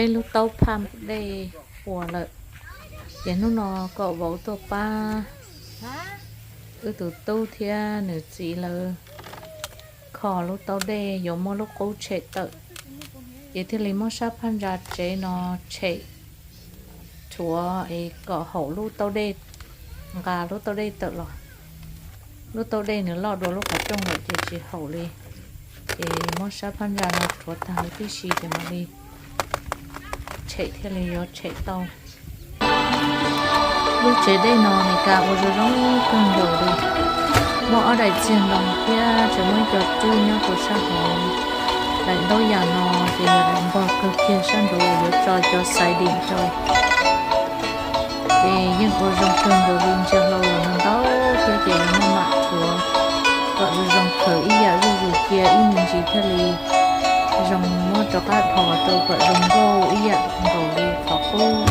Peb lub taub phaj dej puas lawm, ces hnub no kom vauv tuaj pab wb tus tub thiab nws txiv lawv kho lub taub dej yuav muab lub qub tshem tawm, ces thiaj li muab sab phaj ntsa tsev no tshem rhuav es kom haum lub taub dej, nqa lub taub dej tawm los. Lub taub dej nws loj dua lub qhov rooj lawm ces tsis haum li. Ces muab sab phaj ntsa no rhuav tag huv tib si ces mam li tshem thiaj li yuav tshem tau. Lub tsev dej no Meskas ua zoo zoo kawg nkaus li. Muaj ob daim txiag ntoo thiab tseem muaj ib co rwb nyob rau sab hauv. Daim ntaub yam no ces yog daim npog kawg kiag sab nraud yuav tso cov siding rau. Ces yeej ua zoo kawg nkaus li, ntsia hlo los ntau thiab ces yuav maj mam rhuav kom zoo zoo khaws ib yam zuj zus cia ib me ntsis thiaj li zoo muab rov qab dhos rau kom zoo nkauj ib yam nkaus li qhov qub.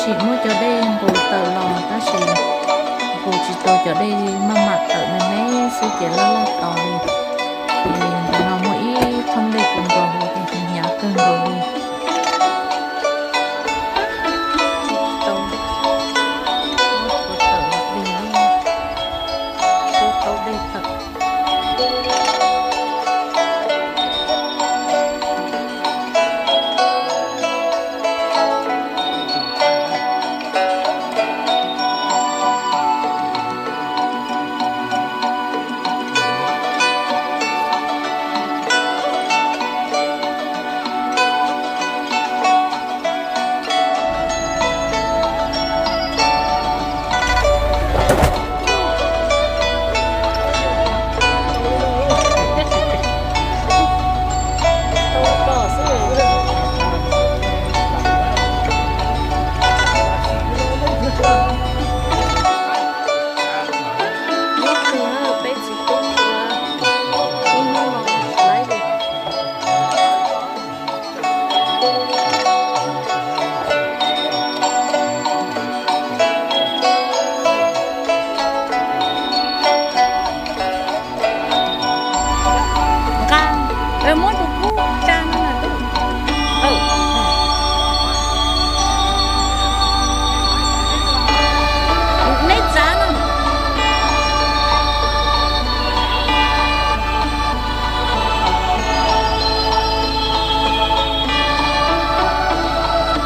Sim muab cov dej nqus tawm los tab sis nqus tsis tau, cov dej maj mam tawm me me xwb ces laj laj tos li. Ces ntawm no muaj ib thooj dej puv nkaus ces hnyav kawg nkaus li. Nqa, muab tus kub tsa no na tus. Neb txav no.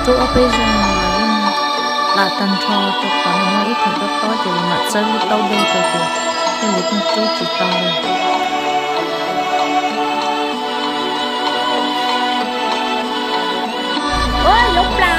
Rub ob peb zaug los yeej lam tag nrho rau qhov nws muaj ib theem tob tob ces lawv mam txawb lub taub dej rau ces thiaj li pheej rub tsis tau li. Ua yuav plam.